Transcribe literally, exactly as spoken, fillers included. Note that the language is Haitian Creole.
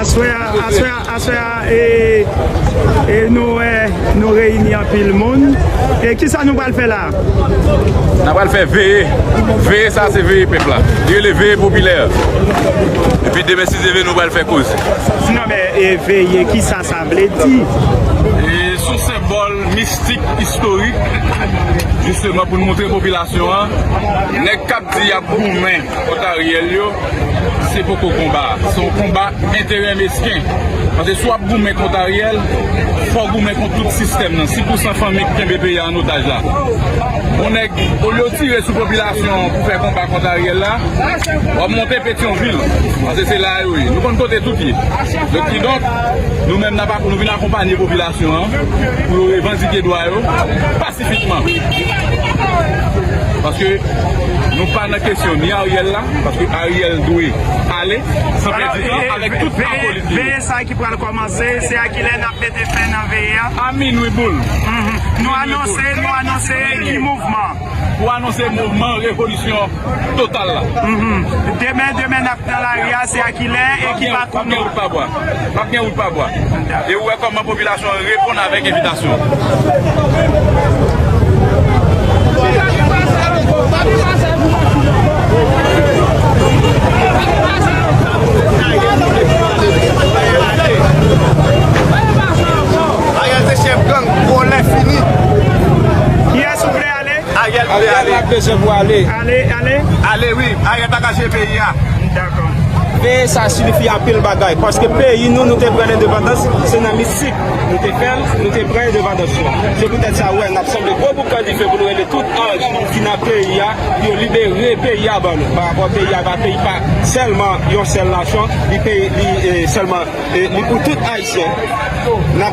Aswè a, aswè a, aswè a, e, e nou wè, nou reyini anpil moun. E kisa nou pral fè la? N a pral fè veye. Veye sa se veye pèp la. Li rele veye popilè. Epi demen si Dye vle nou pral fè koze. Non, men e veye, kisa sa vle di? E sou senbòl mistik, istorik, jisteman pou n montre popilasyon an, nèg k ap di y ap goumen kont Ariel yo, se poko konba. Se yon konba enterè mesken. Paske si w ap goumen kont Ariel, fò w goumen kont tout sistèm nan. Sis pousan fanmi k kenbe peyi a an otaj la. Yon nèg, olye w tire sou popilasyon an pou fè konba kont Ariel la, w ap monte Petyonvil. Paske se la yo ye. Nou konn kote tout ye. Donk, kidonk, nou menm n ap, nou vin akonpanye popilasyon an pou yo revandike dwa yo pasifikman. Paske nou pa nan kesyon ni Ariel la, paske Ariel dwe ale san pèdi tan avèk tout akolit li yo. Veye sa ki pral kòmanse, se a kilè n ap mete fen nan veye a? A minwi boul. Nou anonse, nou anonse ki mouvman? Pou anonse mouvman revolisyon total la. Demen, demen n ap nan lari a, se a kilè e ki pakou nou? P ap gen wout pa bwa. E ou wè kòman popilasyon an reponn avèk envitasyon. Ariel se chèf gang, vòlè fini. Kiyès ou vle ale? Ariel vle ale. Ariel ap bezwen pou ale. Ale, ale. Ale wi, Ariel pa ka jere peyi a. Dakò. Veye sa siyifi anpil bagay, paske peyi nou, nou te pran lendepandans, se nan mistik nou te fè l, nou te pran lendepandans nou. Se poutèt sa ou wè n ap sanble gwo boukan dife pou nou rele tout anj ki nan peyi a, pou yo libere peyi a ban nou. Parapò peyi a pa peyi pa sèlman yon sèl nasyon, li peyi, li e, sèlman, e, li pou tout Ayisyen. N ap